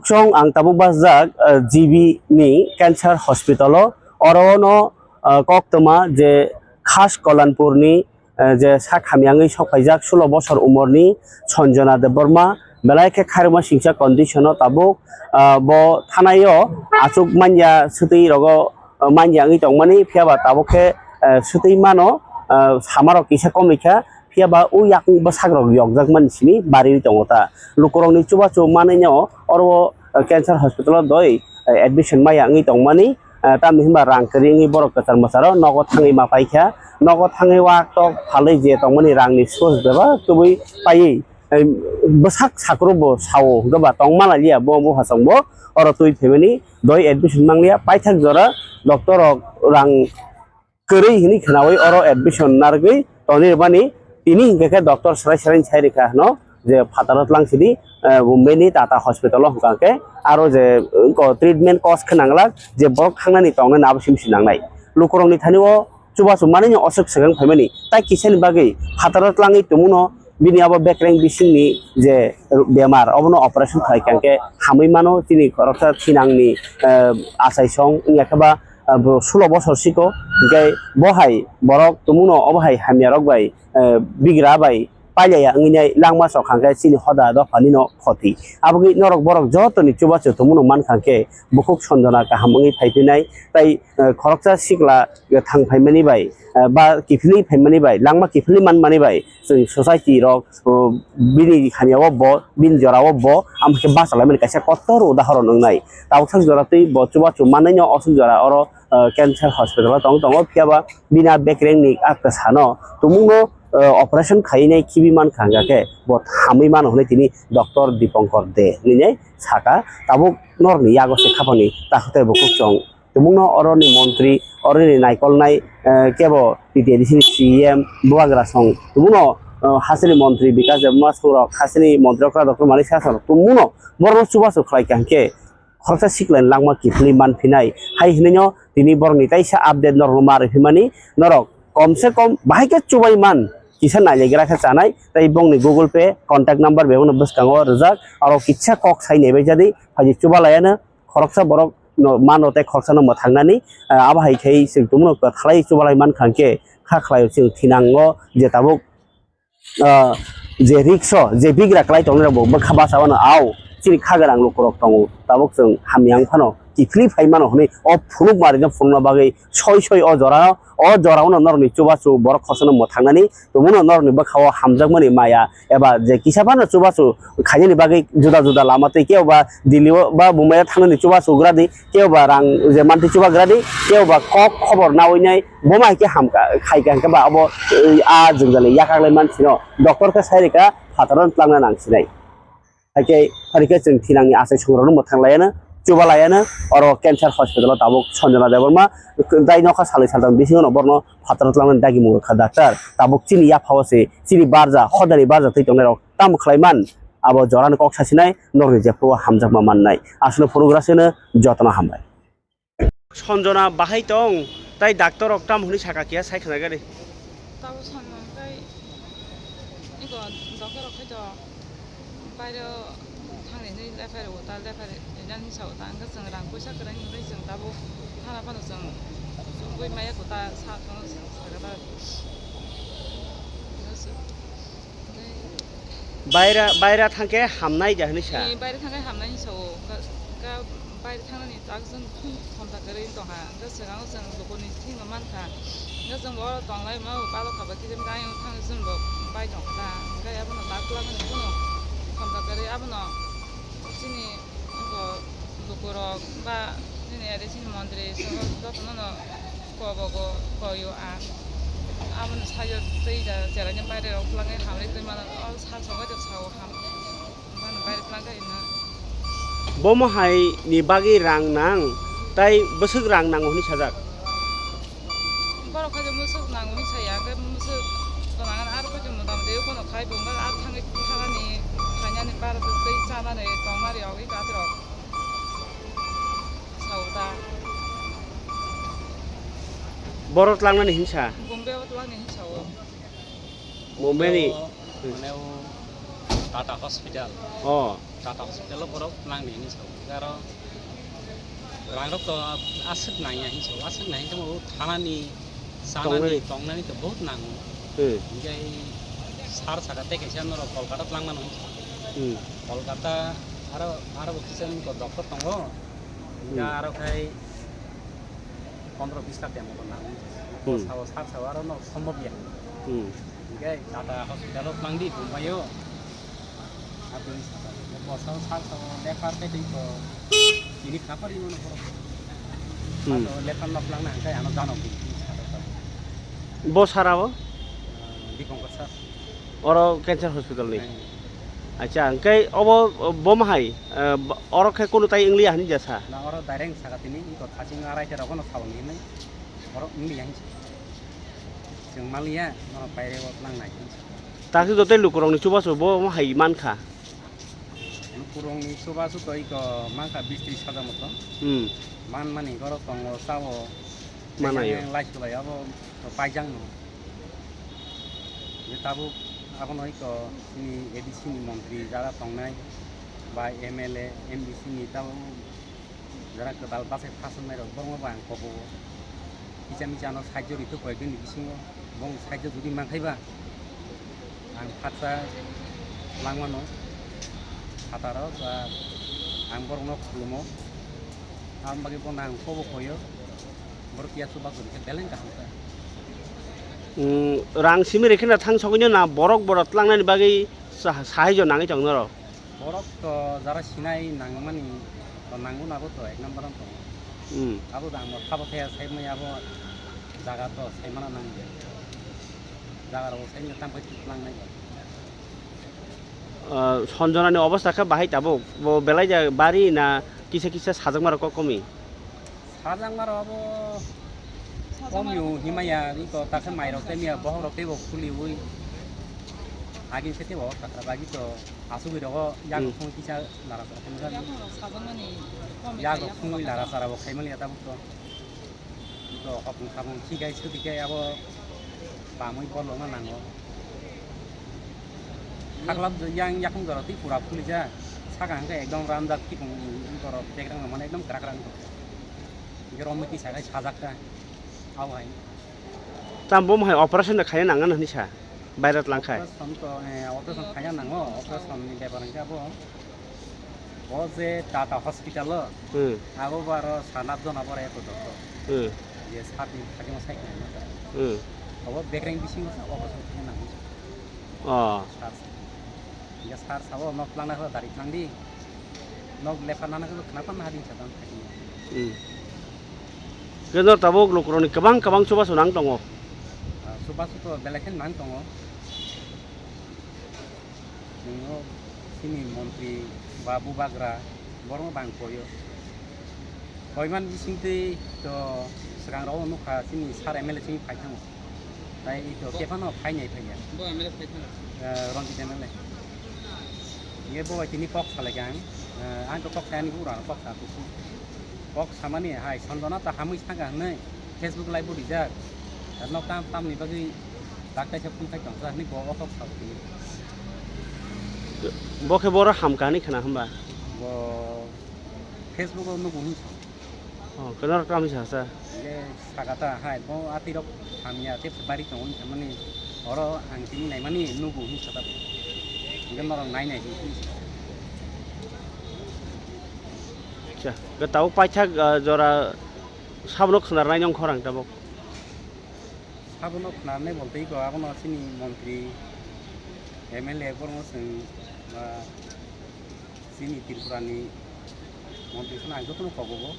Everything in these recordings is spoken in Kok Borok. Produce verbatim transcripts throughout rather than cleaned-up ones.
Song ang tabuk bajak, eh, G B ni cancer hospital o, oro no, eh, koktwma je Khas Kalanpur ni, eh, je sak hamya wngwi sok phaijak sulo bosor umor ni Sanjana Debbarma, belai khe khairokma singcha condition o tabuk, eh, bo thanai o achuk manya swtwi rogo, eh, manya wngwi tongmani, phiya ba tabuk khe, eh, swtwi mano, eh, sama rok kisa komwi kha. Phiya ba o yakung bwsak rok yokjakmani simi bariwi tongo ta. Lukurokni chubachu manwino oro o, eh, cancer hospital o doi, eh, admission maya wngwi tongmani, eh, tamni hinba rang kwrwi wngwi borok kwchar mwcharo nogo thangwi ma paikha. Nogo thangwi wak tok phalwi je tongmani rangni source bebak kwbwi paiwi, eh, bwsak sakro bo sao hwnkhe ba tongma laliya bo buphasongbo oro twi phaimani doi admission mangliya. Paithak jora doctor rok rang kwrwi hwnwi khwnawi oro admission narwgwi tonwi rwmani. Tini hinkhe khe doctor swrai swrai sai rwkha hwno je phataro tlang sidi, eh, Bombay ni Tata Hospital o hwnkha khe aro je, eh, ko treatment cost khe nanglak je borok thangnani tongnani abo sim si nangnai. Lukurokni thani o chubachu manwino oswk swkang phaimani tai kisani bagwi phataro tlangwi tongmano. Bini abo bekreng bisingni je bemar, obono operation khlai kha hwnkhe hamwi mano. Chini khoroksa thinangni, eh, achaisong wngya khe ba, eh, bo sulo bosor siko, hwnkhe bo hai borok tongmano obo hai hamya rok bai, eh, bigra bai pailaiya wngwi nai langma chok hwnkhe chini hoda dopha nino khoti. Aboni norok borok jotoni chubachu tongmano mankha hwnkhe bukhuk Sanjana kaham wngwi phai phinai, tai, eh, khoroksa sikla thang phaimani bai, eh, ba kiphilwi phaimani bai, langma kiphilwi manmani bai, chwng society rok, o, bini hamya o bo, bini jora o bo, amo khe bachalaimani kaisa kotor udahoron wngnai. Tabuk sak jora twi bo chubachu manwino oswk jora oro, eh, cancer hospital o tong tongo, phiya ba bini a bekreng ni a kwsano tumungno, eh, operation khainai khibi mankha hwnkha khe bo hamwi mano hwnwi tini doctor Dipankar De hwnwi saka. Tabuk norokni yago se khapani takhwtai bo kwchwng. Tumungno oroni montri, oroni naikolnai, eh, kebo T T A D C ni C E M Bubagra song. Tumungno, eh, hasini montri Bikas Debbarma sorok, hasini montri okra doctor Manik Saha sorok. Tumungno borokno chubachu khlai kha hwnkhe khoroksa sikla langma kiphilwi manphinai. Hai hwnwino tini borokni taisa update norokno ma rwphimani. Norok kom se kom bahai khe chubai man kisa nailegra khe chanai. Tai bongni Google Pay contact number bebakno bwskango rwjak. Aro kisa kok sai naibai jadi phaidi chuba laiano. Khoroksa borok no mano tei khoroksa no mwthangnani, ah, abo hai khe chwng tumungno kwthalai chubalai mankha hwnkhe kha khlaio chwng thinango je tabuk, ah, je rikso je bigra kwlai tongnai rok bo bwkha bachawano au chini kha gwnang lukurok tongo tabuk chwng hamya wng phano kiphilwi phai mano hwnwi o phunuk marino phunukna bagwi soi soi o jorao o jorao no norokni chubachu borok khoroksa no mwthangnani. Tumungno norokni bwkha-o hamjakmani maya eba je kisa phano chubachu khainani bagwi juda juda lama twi, kebo ba Delhi-o ba Mumbai-o thangnani chubachu gra di, kebo ba rang je mantwi chubagra di, kebo ba kok khobor naui nai, bo ma hai khe hamkha, khaikha hwnkhe ba abo, eh, a jwngjal ni yakarlai man sino doctor khe sai rwkha phataro twlangna nang sinai. Hakhe, hakhe chwng thinangni achai songrokno mwthang laiano, chuba laiano, oro cancer hospital-o tabuk Sanjana Debbarma, tai nokha salwi saltham bisingo no borokno phataro twlangmani dagimung rwkha doctor. Tabuk chini yaphao se, chini barja, hodani barja twi tongnairok tamo khlai man, abo jorano kok sasinai, norokni jephuru hamjakma mannai. Aswkno phunukgraseno jotono hambai. Sanjana bahai tong, tai doctor rok tam hwnwi saka kiya sai khna gari. Tabo sanjana tai iko doctor rok khai to bairo thangni hwnwi lephai rwo ta lephai rinani sao ta wngkha chwng rang puisa kwrwng hwnwi chwng tabo thana phano chwng chwngwi maya kota sa thangno saka ta. Baira, baira thangkhe hamnai da hwnwi sa. Eh, baira thangkhe hamnai hwnwi sao. Ka, ka baira thangnani tak chwng khum khomsa kwrwi tongkha. Hwnkhe swkango chwng lukurokni thikno mankha. Hwnkhe chwngbo oro tonglai ma, o palok kha ba kisa mita ayung thangwi chwngbo bai tongkha ta. Hwnkhe abono tak twlangmani bono khomsa kwrwi abono chini Abo lukurok ba nini ere chini montri sabo jotono no kobogo koyo a. Aboni sayo tei da cheraini baire rok twlangwi hamri twi mano. O sal sogwi rok sao ham. Bano baire twlang kai na. Bomo hai ni bagwi rang nang tai bwswk rang nango hwnwi sajak. Borok khaide musuk nango hinwi saya, hwnkhe musuk gwnang ano aro khaide motamoti eko no khai bo, hwnkhe aro thangwi thanani, khainani, bara twi chanani, tongmani rok, eko aterok sao ta. Borok tlangnani hinsa? Bombay o twlangni hinsa o. Bombay ni? Mane o Tata Hospital. Oh. Tata hospital o borok nang di hinwi sao. Aro rang rok to aswk nang ya hinwi sao. Aswk nang hinwi tamo thana ni, chana ni, tongnani to bahut nango. Hmm. Hinkhe sar saka tei kaisa norok Kolkata twlang mano hinwi sao. Hmm. Kolkata aro, aro bo kisa to doctor tongo. Hinkhe aro khai pondro bis lakh temo ko nang. Hmm. Sao sar sao aro no sombob ya. Hmm. Hinkhe Tata hospital o twlang di Bombay o. Aboni saka o sao sar sao lephar tei tei ko ini khapar imo no borok. Hmm. Ado lephar no twlang na hinkhe ano jano di. Bo sara o? Dipankar sir. Oro cancer hospital ni? Nai. Acha, hwnkhe obo, bo mahai, eh, bo-, oro khe kunu tai wngliya hinwi jasa? Na oro direct saka tini, iko thaching arai khe rokno sao ni hinwi, oro wngliya hinwi. Chwng maliya, norok baire o twnang nai hinwi. Takhe joto lukurokni chubachu bo mahai mankha? Lukurokni chubachu to iko mankha bis tris hajar moto. Hmm. Man mani borok tongo, sao. Manayo. Laiswlai abo paijak no. Je tabuk abono iko chini A D C ni montri jara tongnai ba M L A, M D C ni tabuk jara kwtal bachai phaswk nai rok borokno bo ang kobo. Kicha micha no sahajyo rithok koi bini bisingo bong sahajyo jodi mankhai ba ang phatsa langmano phataro ba ang borokno khulumo. Ang bagwi bono ang kobo koyo. Borok ya chubachu khe beleng kaham kha. Mm, rang simi rikhe na thang sogwino na borok borok tlangnani bagwi sa-, sahaijo nangwi tong norok? Borok to jara sinai nangmani to nango nabo to ek number ang tongo. Mm. Abo da ang thabo thaya sai mai abo jaga to sai mana nang. Jaga rok sai tang pai tlangnai. Ah, Sanjana ni obostha khe bahai tabuk? Bo belai ja bari na kisa kisa sajakma rok kok komi? Sajakma rok abo komyo himaya, iko takhe mai rok tei miya bohok rok teibo khuliwi. Agin se teibo takra bagi to asugwi rogo yak Hmm. Phung kisa lara sara phung jani. Yak rok phungwi lara sara bo khaimani ya tabuk to. Ito hopung sapung khikai sudikai abo bamwi bolongma nango. Haklap yang yakung jora twi pura phulijak. Saka hwnkhe ekdom ranjak kipung borok bekrang mane ekdom kwrak kwrak wngkha. Hwnkhe romwi twi sakai sajak kha. Abo hai. Tam bo hai operation da khaina nangna hinwi sa? Bairat langkhai. Operation to, eh, operation khaina nango, operation ni bepar hwnkhe abo. O je Tata hospital o, Hmm. Abo bo aro sanat jona bore eto doktor. Hmm. Je sat din thakima sai khaina ta. Hmm. Abo bekreng bisingo sa operation khaina nango. Oh. Sir sa. Ya sir sabo nok plana ho dari tlang di. Nok lefa nana ko khna pan hadi sa dan thakima. Hmm. Keno tabuk lukurokni kwbang kwbang chubachu nang tongo. Ah, chubachu to belai khe nang tongo. Nwng o chini montri ba bubagra borokno bang koyo. Koiman bisingtwi to swkang rok nukha chini sir M L A chini phai thango. Tai to kephano phai nai phai ya. Bo M L A phai thango. Eh, Ranjit M L A. Ye bo tini kok salai khe ang. Eh, ang to kok saya ni ura kok sa tu. Kok samani hai Sanjana ta hamwi sanga hwnwi Facebook live bo rijak. Nok tam tamni bagwi daktai se phung khai tongsa hwnwi bo o kok sao tini. Bo khe boro hamkha hwnwi khna hwnba? Bo Facebook o nugo hwnwi sao. Oh, kwnaro tamni sasa? Hwnkhe sakata hai bo atwi rok hamya tei bari tongo hwnwi samani oro ang tini naimani nugo hwnwi sata bo. Hwnkhe norok nai nai hwnwi sao. Acha, tabuk paithak, ah, jora sabono khwnarnai nong khorang tabuk. Sabono khwnarnai bolte iko abono chini montri, M L A borokno chwng, ah, chini Tripura ni montri phano ang jotono kobogo.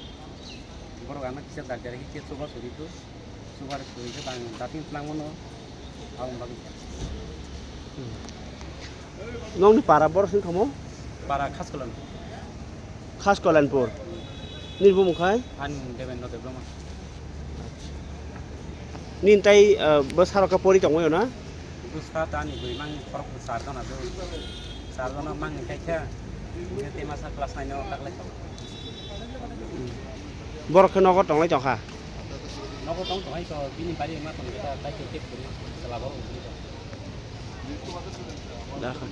Borok ano kisa dar dar khe chuba suri tu, chuba suri khe bang dating tlang mano. Aboni bagwi. Hmm. Nokni para borok sing thamo? Para Khaskolan. Khaskolanpur. Nini bumung khai? Ani bumung Devendra Debbarma. Nini tai, ah, bo saro khe pori tongwi na? Bwsa ta ani bwrwi mang khorok char jona do. Char jona mang ni khai kha. Bini tei masa class nine o taklai kha. Borok khe nogo tonglai tong kha? Nogo tong tong hai to bini bari ma tong kha tai khe khe bwrwi chwla borok bwrwi tong. Da kha.